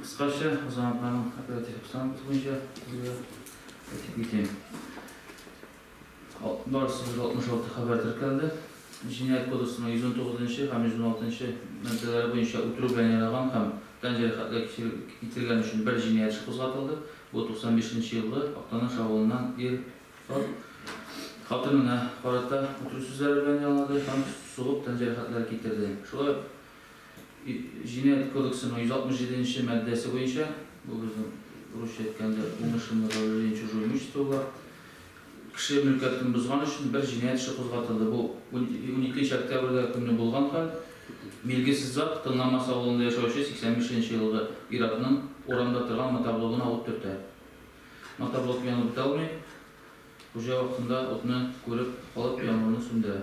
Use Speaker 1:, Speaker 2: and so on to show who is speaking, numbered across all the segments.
Speaker 1: Кыскача узган оператив обстановкасы буенча сезгә әйтеп китим. Барысы 166 хәбәр теркәлде. Җинаять кодексының 119 нчы һәм 116 нчы маддәләре буенча үтерү белән янаган һәм тән җәрәхәтләре китергән өчен бер җинаять эше кузгатылды. Бу 95 нче елгы Актаныш авылыннан ир-ат хатынына карата үтерү сүзләре белән янады һәм сугып тән җәрәхәтләре китерде. Шулай ук Җинаять кодексының 167 нче маддәсе буенча, бу безнең русча әйткәндә умышленное повреждение чужого имущества була, кеше мөлкәтен бозган өчен бер җинаять эше кузгатылды. Бу 12 октябрьдә көнне булган хәл. Билгесез зат Тыңламас авылында яшәүче 85 нче елгы ир-атның урамда торган мотоблогына ут төртә. Мотоблок янып бетә алмый. Хуҗа вакытында утны күреп калып, янгынны сүндерә.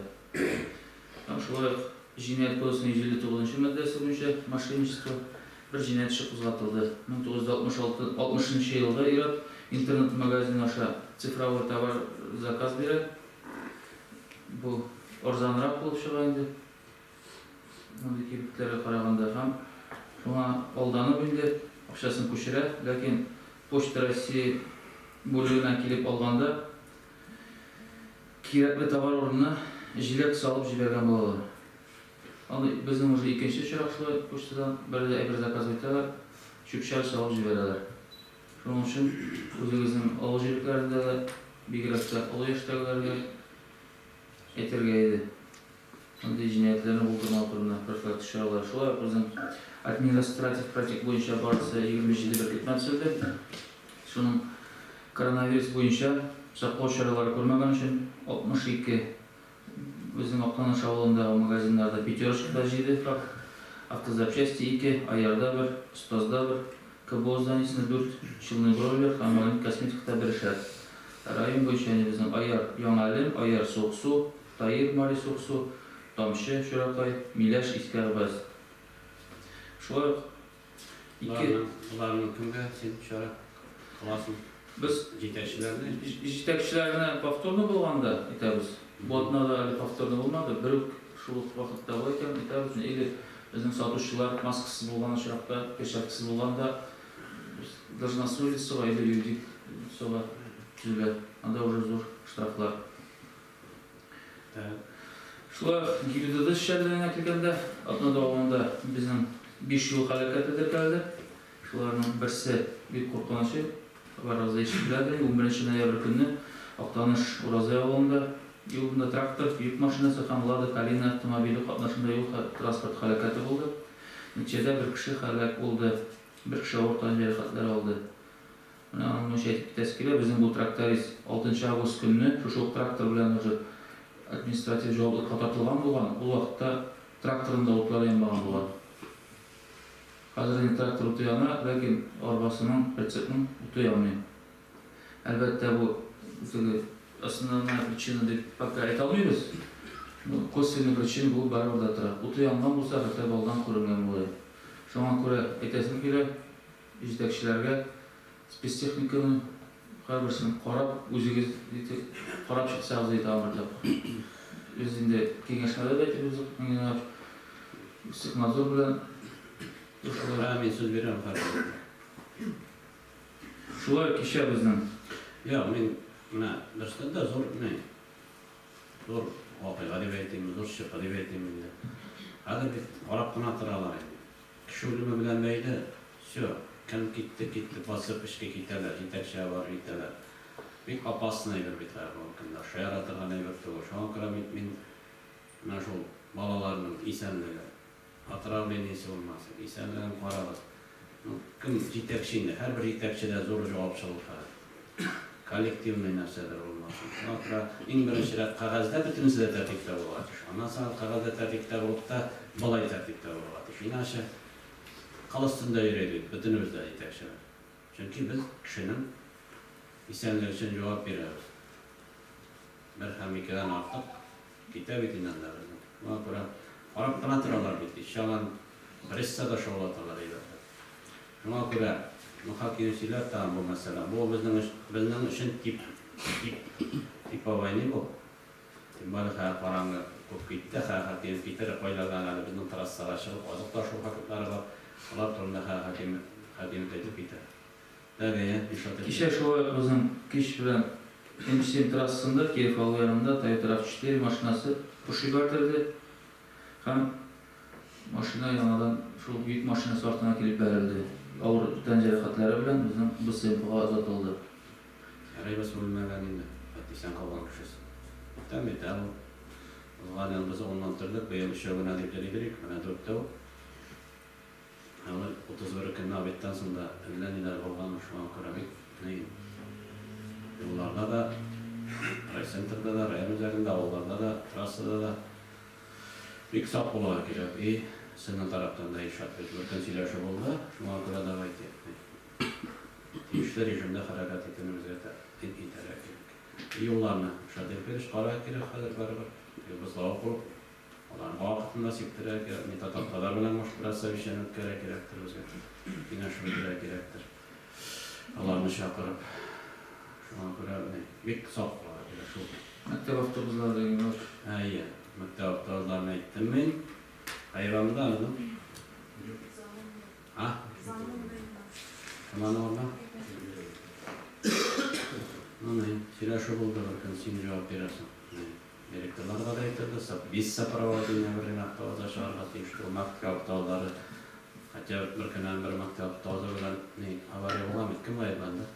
Speaker 1: Һәм шулай ук Җинаять кодексының 159 нчы маддәсе буенча, мошенничество, бер җинаять эше кузгатылды. 1966 60 нчы елгы ир-ат интернет-магазин аша цифровой товар заказ бирә. Бу арзанрак булып чыга инде мондый кибетләргә караганда һәм шуңа алданып инде акчасын күчерә, ләкин Почта России бүлегенә килеп алганда кирәкле товар урынына җиләк салып җибәргән булалар. Аны безнең уже икенче очрак шулай почтадан бер дә әйбер заказ итәләр, чүп-чар салып җибәрәләр. Шуның өчен үзегезнең авыл җирлекләрендә дә, бигрәк тә олы яшьтәгеләргә әйтергә иде. Мондый җинаятьләрне булдырмау турында профилактик чаралар. Шулай ук безнең административ протек буенча барысы 27 беркетмә төзелде. Шуның коронавирус буенча саклау чаралары күрмәгән өчен 62, безнең Актаныш авылындагы магазиннарда Пятерочкада 7 факт, Автозапчасти 2, Аярда 1, Остазда 1, КБО зданиесендә 4, Челны Бройлер һәм Магнит Косметикада берешәр. Район буенча инде безнең Аяр, Яңа Әлем, Аяр, Суыксу, Таир, Мари Суыксу, Тамчы, Чуракай, Миләш, Иске Әгъбәз. Шулай ук ике.
Speaker 2: Боларның кемгә син чара кыласың?
Speaker 1: Без
Speaker 2: Җитәкчеләрне?
Speaker 1: Җитәкчеләрне повторно булганда итәбез. Бу атнада әле повторно булмады, бер үк шул ук вакытта була икән, итәбез. Или безнең сатучылар маскасыз булган очракта, перчаткасыз булганда, должностной лицога или юридик лицога төзелә. Анда уже зур штрафлар. Шулай ук ГИБДД эшчәнлегенә килгәндә, атна дәвамында безнең биш юл һәлакәте теркәлде. Шуларның берсе бик куркынычы, барыгыз да ишетеп беләдер инде, унберенче ноябрь көнне Актаныш Уразай авылында юлында трактор, йөк машинасы һәм Лада Калина автомобиле катнашында юл-транспорт һәлакәте булды. Нәтиҗәдә бер кеше һәлак булды, бер кеше авыр тән җәрәхәтләре алды. Менә аның буенча әйтеп китәсе килә, безнең бу тракторист алтынчы август көнне шушы ук трактор белән уже административ җаваплылыкка тартылган булган, ул вакытта тракторында утлар янмаган булган. Хәзер инде трактор уты яна, ләкин арбасының, прицепның уты янмый. Әлбәттә, бу теге основная причина дип пока әйтә алмыйбыз. Но косвенный причина булып барыбер дә тора. Уты янган булса, хотя бы алдан күренгән булыр. Шуңа күрә әйтәсем килә, Җитәкчеләргә спецтехниканы һәрберсен карап, үзегез карап чыксагыз иде тагын бер тапкыр. Без инде киңәшмәдә дә әйтеп уздык, Миңнеганов Технадзор белән шулай.
Speaker 2: Ә, мин сүз бирәм хәзер.
Speaker 1: Шулай кичә безнең.
Speaker 2: Юк, мин менә дөрестән дә зур ни, зур вакыйга дип әйтимме, зур чыпы дип әйтим инде. Хәзер бит карап кына торалар инде. Кеше үлеме белән бәйле, всё, кем китте, китте, басып эшкә китәләр, җитәкчегә барып җитәләр. Бик опасный әйбер бит хәзер бүгенге көндә, шаяра торган әйбер түгел. Шуңа күрә бит мин менә шул балаларның исәнлеге, отравлениесе булмасын, исәнлеген карагыз. Ну, кем җитәкче инде, һәрбер җитәкчедә зур җавапчылык хәзер. Коллективный нәрсәдер булмасын. Шуңа күрә иң беренче рәт кәгазьдә бөтенесе дә тәртиптә булырга тиеш. Аннан соң кәгазьдә тәртиптә булып та, болай тәртиптә булырга тиеш. Иначе кыл өстендә йөри бит бөтенебез дә җитәкчеләр. Чөнки без кешенең исәнлеге өчен җавап бирәбез. Бер һәм икедән артык китә бит инде анда безнең. Шуңа күрә карап кына торалар бит, ичалан пресса да шаулаталар әйбәтләп. Шуңа күрә мөхакимә сөйләр тагын бу мәсьәлә. Бу безнең өч безнең өчен тип тип типовой ни бу. Тем более хәзер караңгы күп китте, хәзер хакимият китер, кайлардан әле безнең трассага чыгып азык ташу фактлары бар. Алар турында хәзер хаким Хәкимов әйтеп китә. Так, әйе, Илшат әйтте.
Speaker 1: Кичә шулай ук безнең кич белән М7 трассасында Киров авылы янында Toyota RAV4 машинасы поши бәрдерде һәм машина яңадан шул йөк машинасы артына килеп бәрелде. Авыр тән җәрәхәтләре белән безнең БСМПга озатылды.
Speaker 2: Ярый, без үлмәгән инде, хәтта исән калган кешесе. Күптән бит, ә ул узган ел без уннан тордык, быел өчәү генә дип йөри идек, менә дүртәү. Әле 31 көнне обедтан соң да әллә ниләр булган, шуңа күрә бик ни юлларда да, райцентрда да, район үзәгендә, авылларда да, трассада да бик сак булырга кирәк. И сезнең тарафтан да, Илшат, бит бер көн сөйләшү булды, шуңа күрә давайте тиешле режимда хәрәкәт итүне безгә тәкъдим итәргә кирәк. И юлларны Илшат Илфирович карарга кирәк хәзер барыбер. Йолдызлау куып, аларны вакытында сиптерергә кирәк, не такталар белән, может, бераз совещание үткәрергә кирәктер безгә. Киңәш үткәрергә кирәктер. Аларны чакырып. Шуңа күрә бик сак булырга кирәк шул.
Speaker 1: Мәктәп автобуслары дигән бар.
Speaker 2: Әйе, мәктәп автобусларын әйттем мин. Кайранда, ну? А? Кеманы орна? Ну, не, сөйләшү булды бер көн, син җавап бирәсең. Директорларга да әйтелде, без сопровождение бер генә автобуста чыгарга тиеш түгел, мәктәп автобуслары. Хотя бер көннән бер мәктәп автобусы белән ни авария булган бит, кем гаепләнде?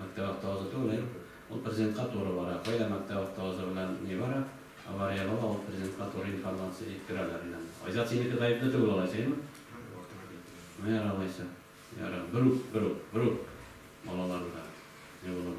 Speaker 2: Мәктәп автобусы түгел, әйе. Ул президентка туры бара. Кайда мәктәп автобусы белән ни бара? Авария була, ул президентка туры информация җиткерәләр инде. Айзат, синеке гаепле түгел алайса, әйеме? Ярар, алайса. Ярар, бер үк, бер үк, бер үк балалар белән. Не булыр.